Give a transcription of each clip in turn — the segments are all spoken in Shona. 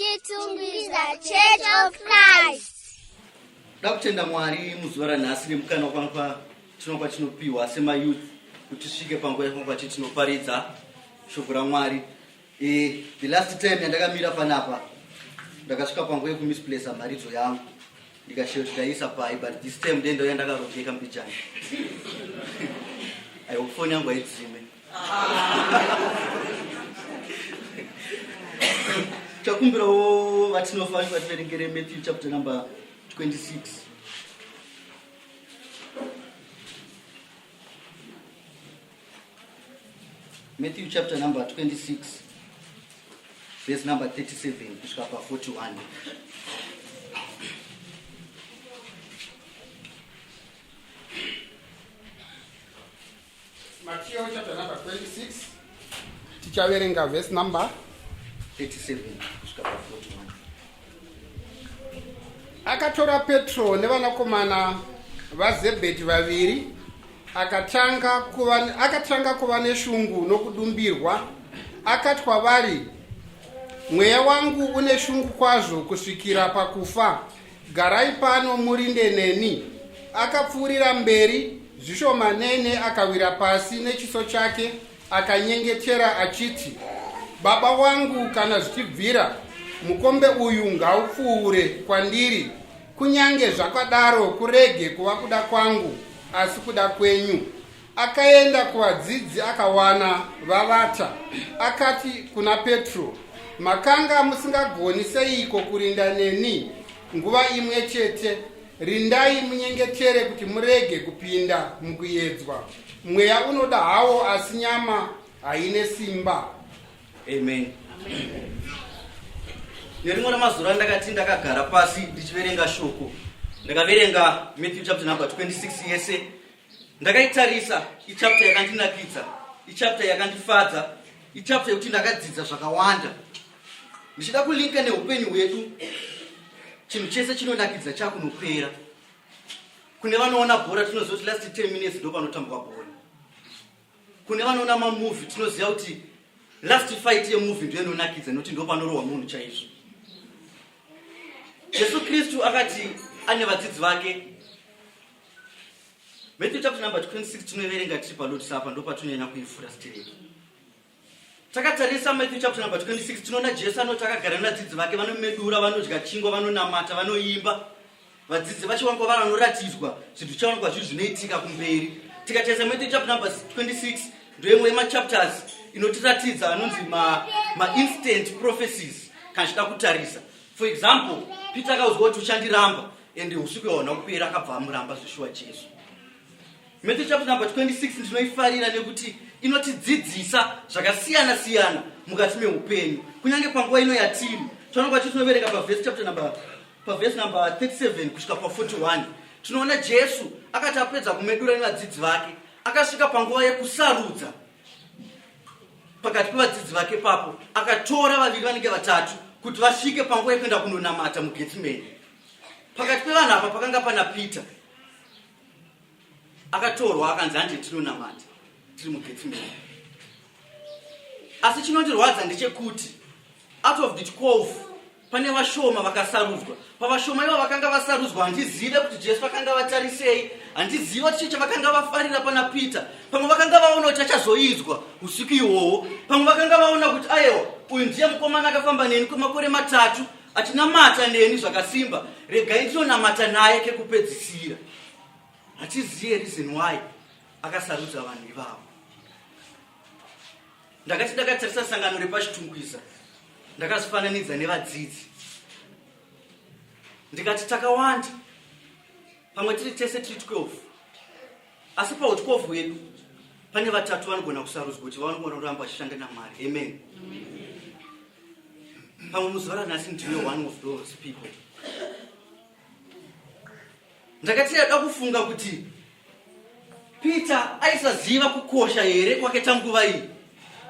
Chitungwiza Church of Christ. Da kutenda Mwari muzuva ranhasi nemukana wakwanga tinonga tinopiwa semayouth kuti tisvike panguva yakwanga ti tinoparidza shoko raMwari. E, the last time yandakamira panapa ndakasvika panguva yekumisplacer mharidzo yangu ndikashaya kuti ndaisa pai, but this time ndee ndauya ndakarongeka mbijana. I hope foni yangu haidzime. Chakumbirawo vatinofa vativerengere Matthew chapter number 26. Matthew chapter number 26 verse number 37 kusvika pa 41. Matthew chapter number 26 tichaverenga verse number 37 kusvika pa 41. Akatora Petro nevanakomana vaZebhedhi vaviri akatanga kuva, akatanga kuva neshungu nokudumbirwa. Akati kwavari, Mweya wangu une shungu kwazvo kusvikira pakufa. Garai pano murinde neni. Akapfuurira mberi zvishomanene akawira pasi nechiso chake akanyengetera achiti, Baba wangu, kana zvichibvira, mukombe uyu ngaupfuure kwandiri. Kunyange zvakadaro kurege kuva kuda kwangu, asi kuda kwenyu. Akaenda kuvadzidzi akawana vavata. Akati kuna Petro, Makanga musingagoni seiko kurinda neni nguva imwe chete? Rindai munyengetere kuti murege kupinda mukuyedzwa. Mweya unoda hawo asi nyama haine simba. Amen. Nerimwe ramazuva ndakati ndakagara pasi ndichiverenga shoko. Ndakaverenga Matthew chapter number 26 yese. Ndakaitarisa ichapter yakandinakidza, ichapter yakandifadza, ichapter yekuti ndakadzidza zvakawanda. Ndichida kulinka neupenyu hwedu, chinhu chese chinonakidza chakunopera. Kune vanoona bhora tinoziva kuti last 10 minutes ndo panotambwa bhora. Kune vanoona mamovie tinoziva kuti last fight yemovie ndiyo inonakidza nekuti ndo panorohwa munhu chaizvo. Jesu Kristu akati ane vadzidzi vake Matthew chapter number 26 tinoverenga tiri paloti apa ndo patinonyanya kuivhura stereki. Takatarisa Matthew chapter number 26 tinoona Jesu anoti akagara nevadzidzi vake vanomedura, vanodya chingwa, vanonamata, vanoimba. Vadzidzi vachiwanikwa vari vanoratidzwa zvinhu zvichawanikwa zviri zvinoitika kumberi. Tikatarisa Matthew chapter number 26 ndoimwe yemachapters inotiratidza anonzi mainstant ma prophecies kana chida kutarisa. For example, Peter akaudzwa kuti uchandiramba and usiku yaona kupera akabva amuramba zveshuwa Jesu. Matthew chapter number 26 ndinoifarira nekuti inotidzidzisa zvakasiyana siyana mukati meupenyu kunyange panguva ino yatiri tinoona kwacho tinoverenga pavhesi chapter number pavhesi number 37 kusvika pa41 tinoona Jesu akati apedza kumedura nevadzidzi vake akasvika panguva yekusarudza pakati pevadzidzi vake papo akatora vaviri vanenge vatatu kuti vasvike panguva yekuenda kunonamata mugetsimeni pakati pevanhu apa pakanga pana Peter akatorwa akanzi hande tinonamata tiri mugetsimeni asi chinondirwadza ndechekuti out of the 12 pane vashoma vakasarudzwa pavashoma ivo vakanga vasarudzwa handizive kuti jesu vakanga vatarisei handizive kuti chii chavakanga vafarira pana peter pamwe vakanga vaona kuti achazoidzwa usiku ihwohwo pamwe vakanga vaona kuti ayewa uyu ndiye mukomana akafamba neni kwemakore matatu achinamata neni zvakasimba regai ndinonamata naye kekupedzisira hatizive reason why akasarudza vanhu ivavo ndakati ndakatarisa sangano repachitungwiza ndakazvifananidza nevadzidzi ndikati takawanda pamwe tiri tese tiri 12 asi pa12 hwedu pane vatatu vanogona kusarudzwa kuti vanogona kuramba vachishanda namwari amen pamwe muzuva ranhasi ndiwe one of those people Ndakati ndada kufunga kuti Peter aisaziva kukosha here kwakaita nguva iyi.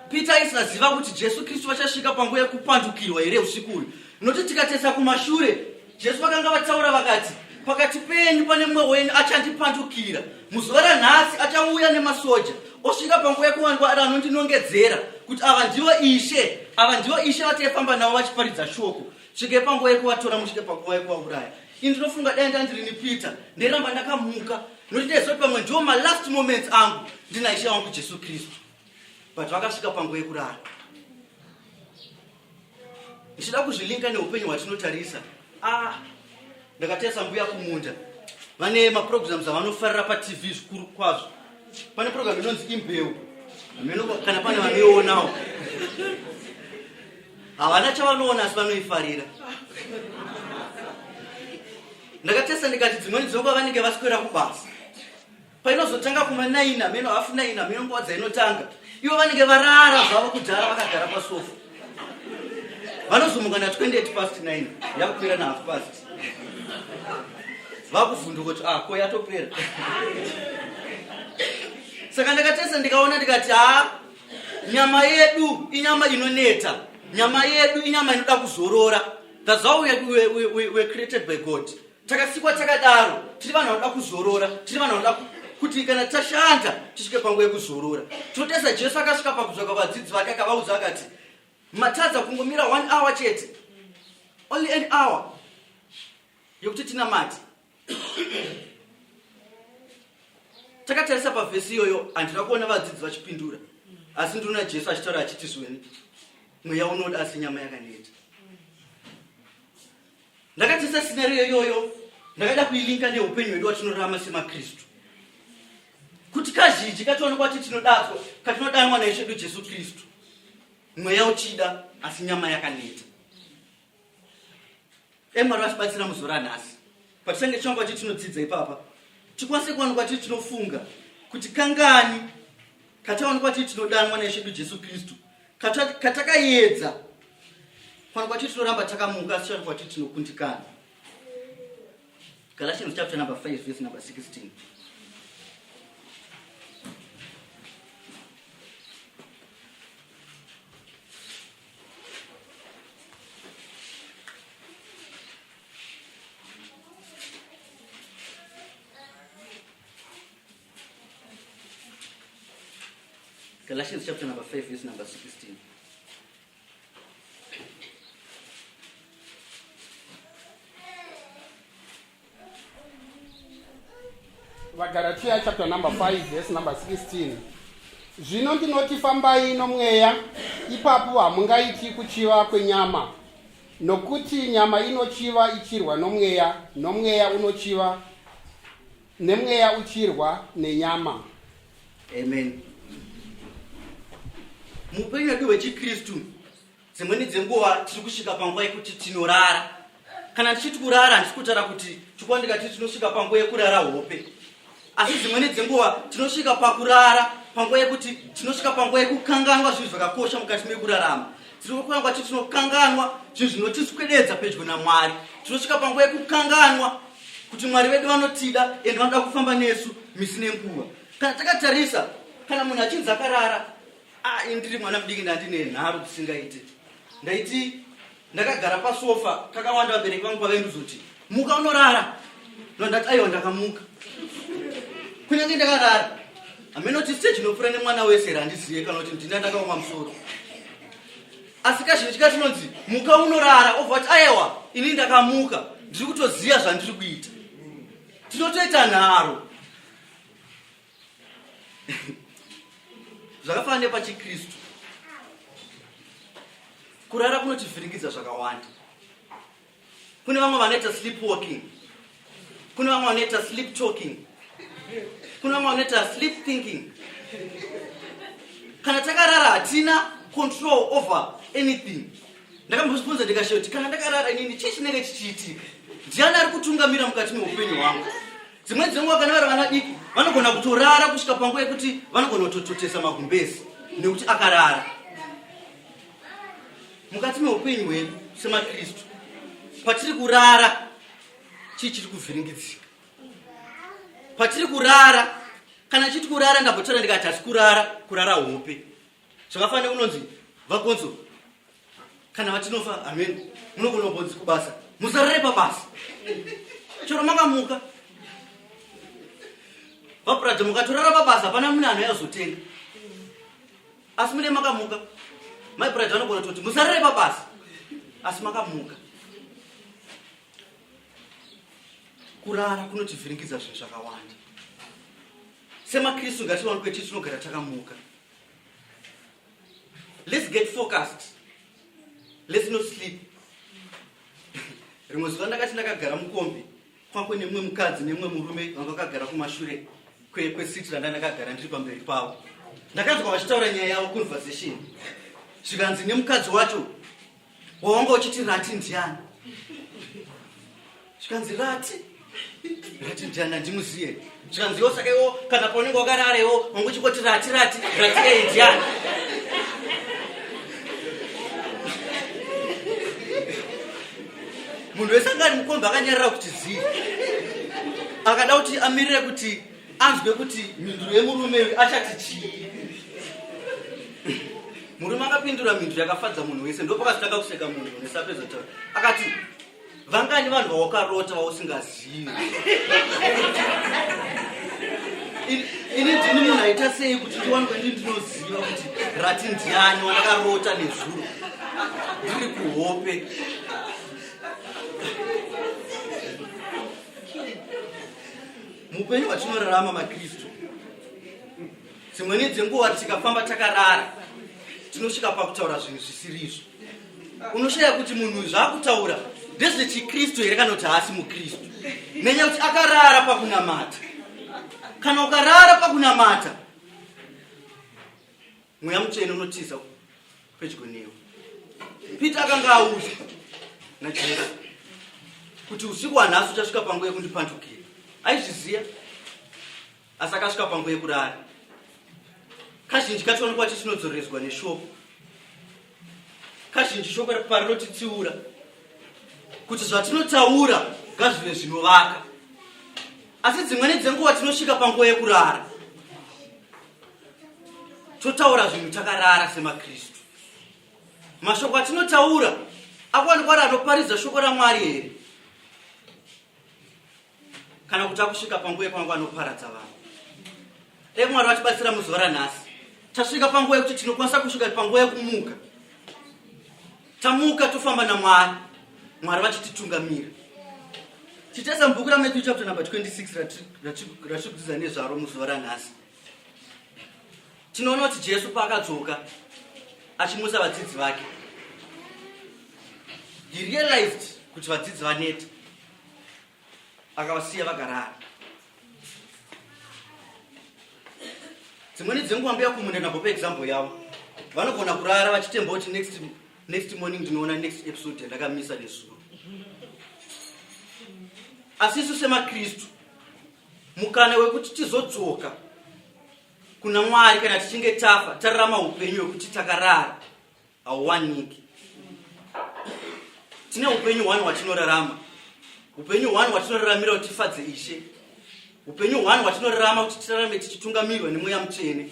Peter aisaziva kuti Jesu Kristu vachasvika panguva yekupandukirwa here usiku uyu. Nokuti tikatarisa kumashure, Jesu vakanga vataura vakati, pakati penyu pane mumwe wenyu achandipandukira. Muzuva ranhasi achauya nemasoja osvika panguva yekuwanikwa ari anondinongedzera. kuti ava ndivo ishe, ava ndivo ishe vataifamba navo vachiparidza shoko. Svike panguva yekuvatora musvike panguva yekuvauraya. Ini ndinofunga dai ndandirini Peter, ndairamba ndakamuka nokuti ndaiziva kuti pamwe ndiwo malast moments angu ndina ishe wangu Jesu Kristu. But vakasvika panguva yekurara. Ndichida kuzvilinka neupenyu hwatinotarisa. Ah, ndakatarisa mbuya kumunda vane maprograms avanofarira patv zvikuru kwazvo. Pane program inonzi Imbeu, hameno kana pane vanoionawo. Havana chavanoona asi vanoifarira. Ndakatarisa ndikati dzimweni dzenguva vanenge vaswera kubasa, painozotanga kuma 9 hameno half 9 hameno nguva dzainotanga, ivo vanenge varara zvavo kudhara vakagara pasofa. Vanozomuka na 28 past 9 yakupera na half past, vakuvhunduka kuti ah, ko yatopera. Saka ndakatarisa ndikaona ndikati ha, nyama yedu inyama inoneta, nyama yedu inyama inoda kuzorora. That's how we were created by God. Takasikwa takadaro, tiri vanhu vanoda kuzorora, tiri vanhu vanoda kuti kana tashanda tisvike panguva yekuzorora. Tinotarisa Jesu akasvika pakudzoka vadzidzi vake akavaudza akati, matadza kungomira 1 hour chete, only an hour yekuti tinamate. Takatarisa pavhesi iyoyo, handina kuona vadzidzi vachipindura, asi ndinoona Jesu achitaura achiti zweni, mweya unoda asi nyama yakaneta. Ndakatarisa scenario iyoyo, ndakada kuilinka neupenyu hwedu watinorarama semaKristu, kuti kazhinji katoonekwa kuti tinodadzwa, katinodanwa naIshe wedu Jesu Kristu, mweya uchida asi nyama yakaneta. Dai Mwari vatibatsira muzuva ranhasi patichange tichiwanikwa tiri tinodzidza ipapa, tikwanise kuwanikwa tiri tinofunga kuti kangani katawanikwa tiri tinodanwa naIshe wedu Jesu Kristu, katakayedza kuwanikwa tiri tinoramba takamuka asi tichawanikwa tiri tinokundikana. Galatians chapter number 5 verse number 16. Galatians chapter number 5 verse number 16. VaGaratia chapter number 5 verse number 16. Zvino ndinoti fambai nomweya, ipapo hamungaiti kuchiva kwenyama. Nokuti nyama inochiva ichirwa nomweya, nomweya unochiva nemweya uchirwa nenyama. Amen. Muupenyu hwedu hwechiKristu dzimweni dzenguva tiri kusvika panguva yekuti tinorara. Kana tichiti kurara, handisi kutaura kuti chikuva ndikati tinosvika panguva yekurara hope, asi dzimweni dzenguva tinosvika pakurara panguva yekuti tinosvika panguva yekukanganwa zvinhu zvakakosha mukati mekurarama. Tiri kukanganwa kuti tinokanganwa zvinhu zvinotiswededza pedyo naMwari. Tinosvika panguva yekukanganwa kuti Mwari vedu vanotida ende vanoda kufamba nesu misi nenguva. Kana takatarisa, kana munhu achinzi akarara, ah, ini ndiri mwana mudiki ndandine nharo dzisingaite. Ndaiti ndakagara pasofa kakawanda, vabereki vangu pavaindizoti muka unorara, no ndati aiwa ndakamuka kunyange ndakarara. Hameno kuti stage inopfuura nemwana wese here, handizive, kana kuti ndina ndakaoma musoro, asi kazhinji katinonzi muka unorara, obva kuti aiwa ini ndakamuka, ndiri kutoziva zvandiri kuita. Tinotoita nharo. Zvakafanana nepachiKristu, kurara kunotivhiringidza zvakawanda. Kune vamwe vanoita sleep walking, kune vamwe vanoita sleep talking, kune vamwe vanoita sleep thinking. Kana takarara hatina control over anything. Ndakambozvibvunza ndikashiya kuti kana ndakarara inini chii chinenge chichiitika, ndiani ari kutungamira mukati meupenyu hwangu? Dzimweni dzenguva kana vari vana diki vanogona kutorara kusvika panguva yekuti vanogona kutototesa magumbezi nekuti akarara. Mukati meupenyu hwedu semaKristu, patiri kurara chii chiri kuvhiringidzika? Patiri kurara, kana chiti kurara, ndambotaura ndikati hasi kurara, kurara hope. Zvakafanira kunonzi vagonzo kana vatinofa amen, munogona kumbonzi kubasa musarare pabasa chero makamuka. Vaprata mukatorara pabasa hapana munhu anoyazotenga, asi mune makamuka. Mai Pride vanogona kutoti musarare pabasa asi makamuka. Kurara kunotivhiringidza zvinhu zvakawanda. SemaKristu ngatiwanikwe tisu tinogara takamuka. Let's get focused. Let's not sleep. Rimwe zuva ndakati ndakagara mukombi kwakwe nemumwe mukadzi nemumwe murume vanga vakagara kumashure kwesiti randa ndakagara ndiri pamberi pavo. Ndakanzwa vachitaura nyaya yavo conversation. Zvikanzi nemukadzi wacho wawanga uchiti rati ndiani? Zvikanzi rati rati ndiani handimuziye. Zvikanzi iwo saka iwo kana paunenge wakarara iwo wanga uchingoti rati rati rati ei ndiani? Munhu wese anga ari mukombi akanyarara kuti zii. Akada kuti amirire kuti anzwe kuti mhinduro yemurume uyu achati chii. Murume akapindura mhinduro yakafadza munhu wese, ndopakazotanga kuseka munhu wese apedza kutaura. Akati, vangani vanhu vawakarota vausingazivi? Ini ndini munhu aita sei kuti ndiwanikwe ndini ndinoziva kuti rati ndiani wandakarota nezuro ndiri kuhope. Muupenyu hwatinorarama maKristu, dzimweni dzenguva tikafamba takarara tinosvika pakutaura zvinhu zvisirizvo. Unoshaya kuti munhu uyu zvaakutaura ndezvechiKristu here kana kuti haasi muKristu, nenyaya kuti akarara pakunamata. Kana ukarara pakunamata, Mweya Mutsvene unotiza pedyo newe. Peter akanga audzwa naJesu kuti usiku hwanhasi uchasvika panguva yekundipandukira. Aizviziva, asi akasvika panguva yekurara. Kazhinji kacho wanokuva chichinodzorereswa neshoko. Kazhinji shoko parinotitsiura kuti zvatinotaura ngazvive zvinovaka, asi dzimweni dzenguva tinosvika panguva yekurara totaura zvinhu takarara semaKristu. Mashoko atinotaura akuwanikwa ari anoparidza shoko raMwari here, kana kuti akusvika panguva yekwanga anoparadza vanhu? Dai Mwari vatibatsira muzuva ranhasi. Tasvika panguva yekuti tinokwanisa kusvika panguva yekumuka. Tamuka tofamba naMwari, Mwari vachititungamira. Tichitesa mubhuku raMatthew chapter number 26 ratiri kudzidza nezvaro muzuva ranhasi. Tinoona kuti Jesu paakadzoka achimusa vadzidzi vake, he realized kuti vadzidzi vaneta, akavasiya vakarara. Dzimweni dzenguva mbuya kumunda ndambopa example yavo, vanogona kurara vachitemba kuti next morning ndinoona next episode yandakamisa nezuro. Asi isu semaKristu mukana wekuti tizodzoka kuna Mwari kana tichinge tafa tararama upenyu hwekuti takarara hauwaniki. Tine upenyu hwani hwatinorarama, upenyu hwani hwatinoraramira kuti tifadze Ishe, upenyu hwani hwatinorarama kuti tirarame tichitungamirwa neMweya Mutsvene.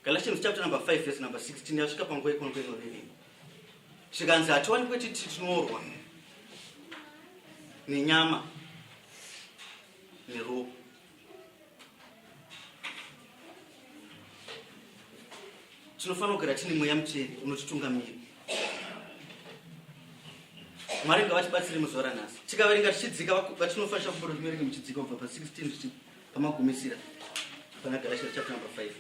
Galatians chapter number 5 verse number 16 yasvika panguva yekongo inoverengwa zvikanzi hatiwanikwe titi tinorwa nenyama neropa. Tinofanira kugara tine Mweya Mutsvene unotitungamira. Mwari ngavatibatsire muzuva ranhasi. Tikaverenga tichidzika vatinofanira kupota tiverenge muchidzika kubva pa 16 tichi pamagumisira pana Galatians chapter number 5.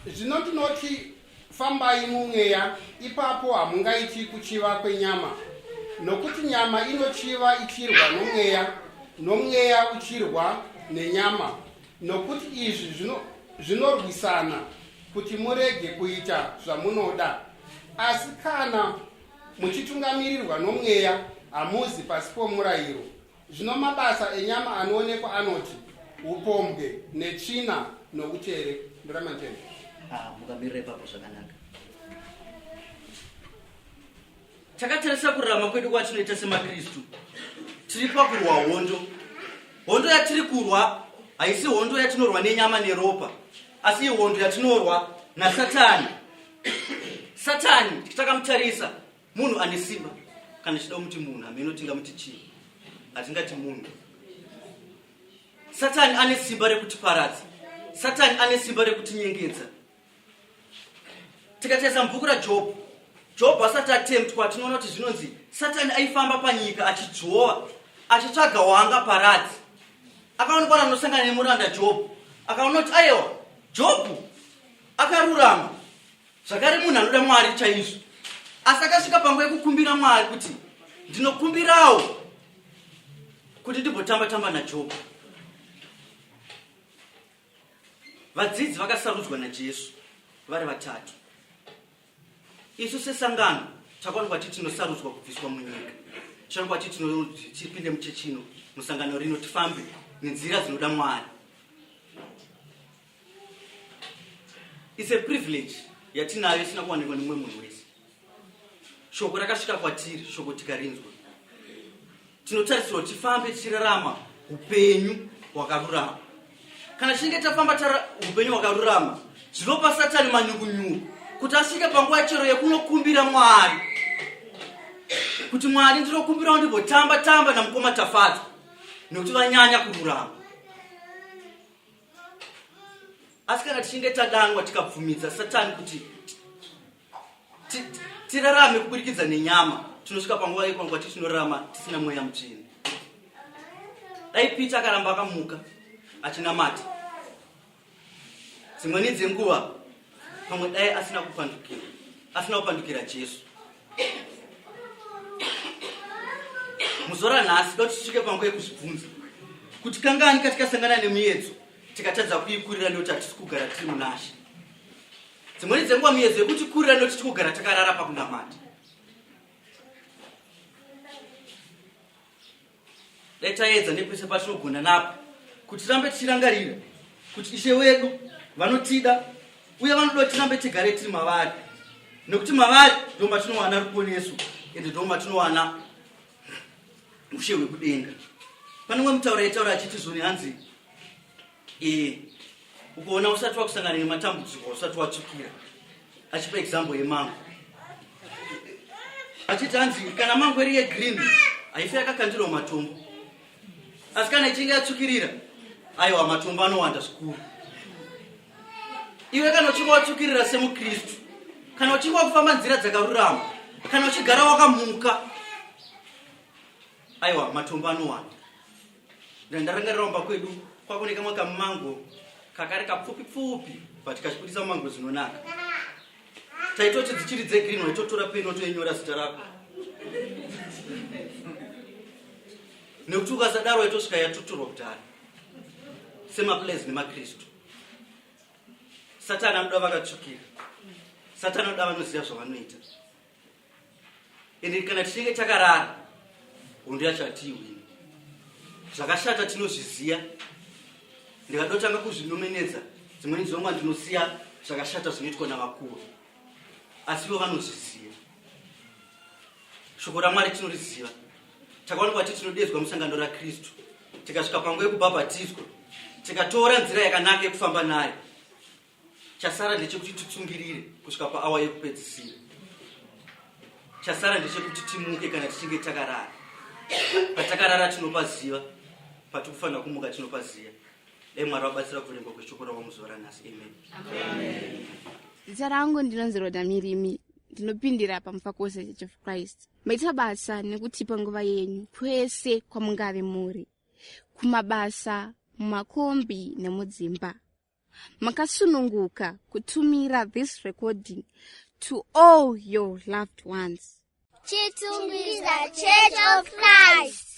Zvino ndinoti fambai mumweya, ipapo hamungaiti kuchiva kwenyama. Nokuti nyama inochiva ichirwa nomweya, nomweya uchirwa nenyama, nokuti izvi zvinorwisana, kuti murege kuita zvamunoda. Asi kana muchitungamirirwa nomweya, hamuzi pasi pomurayiro. Zvino mabasa enyama anoonekwa anoti, upombwe, netsvina, noutere. Ndoramba ndichienda. Ah, mukamirira ipapo zvakanaka. Takatarisa kurarama kwedu kwatinoita semaKristu, tiri pakurwa hondo. Hondo yatiri kurwa haisi hondo yatinorwa nenyama neropa, asi ihondo yatinorwa naSatani. Satani takamutarisa munhu ane simba, kana tichida kumuti munhu, hameno tingamuti chii, hatingati munhu. Satani ane simba rekutiparadza. Satani ane simba rekutinyengedza. Tikatarisa mubhuku raJobho, Jobho asati atemptwa, tinoona kuti zvinonzi Satani aifamba panyika achidzvova, achitsvaga waangaparadze. Akaonekwa anosangana nemuranda Jobho, akaona kuti aiwa, Jobho akarurama zvakare, munhu anoda Mwari chaizvo. Asi akasvika panguva yekukumbira Mwari kuti ndinokumbirawo kuti ndimbotamba tamba naJobho. Vadzidzi vakasarudzwa naJesu vari vatatu. Isu sesangano takaonekwa ti tinosarudzwa kubviswa munyika, tichaonekwa ti tipinde muchechi ino, musangano rino, tifambe nenzira dzinoda Mwari. It's a privilege yatinayo isina kuwanikwa nemumwe munhu wese. Shoko rakasvika kwatiri, shoko tikarinzwa. Tinotarisirwa kuti tifambe tichirarama upenyu hwakarurama. Kana tichinge tafamba upenyu hwakarurama, zvinopa Satani manyukunyuku kuti asvike panguva chero yekunokumbira Mwari kuti Mwari, ndinokumbirawo ndimbotamba tamba namukoma Tafadzwa nekuti vanyanya kururama. Asi kana tichinge tadanwa tikabvumidza Satani kuti tirarame kuburikidza nenyama, tinosvika panguva yekwangwa tichinorarama tisina mweya mutsvene. Dai Peter akaramba akamuka achinamata dzimweni dzenguva, pamwe dai asina kupandukira, asina kupandukira Jesu. Muzuva ranhasi da kuti tisvike panguva yekuzvibvunza kuti kangani katikasangana nemuedzo tikatadza kuikurira nekuti hatisi kugara tiri munashe. Dzimweni dzenguva miedzo yekuti kurira nekuti tiri kugara takarara pakunamata. Dai taedza nepese patinogona napo kuti tirambe tichirangarira kuti Ishe wedu vanotida uye vanoda kuti tirambe tigare tiri mavari, nekuti mavari ndo matinowana ruponeso ende ndo matinowana ushe hwekudenga. Pane umwe mutauro aitaura achiti zvoni hanzi ee ukuona usati wakusangana nematambudziko usati watsvukira, achipa example yemango achiti hanzi kana mango iri yegreen haifi yakakandirwa matombo, asi kana ichinge yatsvukirira, aiwa, matombo anowanda zvikuru. Iwe kana uchinge watsvukirira semukristu, kana uchinge wakufamba nzira dzakarurama, kana uchigara wakamuka, aiwa, matombo anowanda. Ndandarangarira kumba kwedu kwakune kamwe kamango kakari kapfupi pfupi, but kachibudisa mango dzinonaka. Taitoti dzichiri dzegreen waitotora peni wotoinyora zita rako, nekuti ukasadaro waitosvika yatotorwa kudhara. Semaplays nemakristu, Satani anoda vakatsvukira, Satani anoda vanoziva zvavanoita. Ende kana tichinge takarara, hondo yacho hatiiwini. Zvakashata tinozviziva, ndikadotanga kuzvinomenedza dzimweni dzenguva ndinosiya zvakashata zvinoitwa navakuru, asi ivo vanozviziva. Shoko raMwari tinoriziva, takaonekwa ti tinodedzwa musangano raKristu, tikasvika panguva yekubhabhatidzwa, tikatora nzira yakanaka yekufamba nayo. Chasara ndechekuti titsungirire kusvika paawa yekupedzisira. Chasara ndechekuti timuke kana tichinge takarara. Patakarara tinopaziva, patikufanira kumuka tinopaziva. Dai Mwari vabatsira kuverengwa kweshoko ravo muzuva ranhasi. Amen. Zita rangu ndinonzi Roda Mirimi, ndinopindira paMufakose Church of Christ. Maita basa nekutipa nguva yenyu kwese kwamungave muri, kumabasa, mumakombi nemudzimba. Makasununguka kutumira this recording to all your loved ones. Chitungwiza Church of Christ.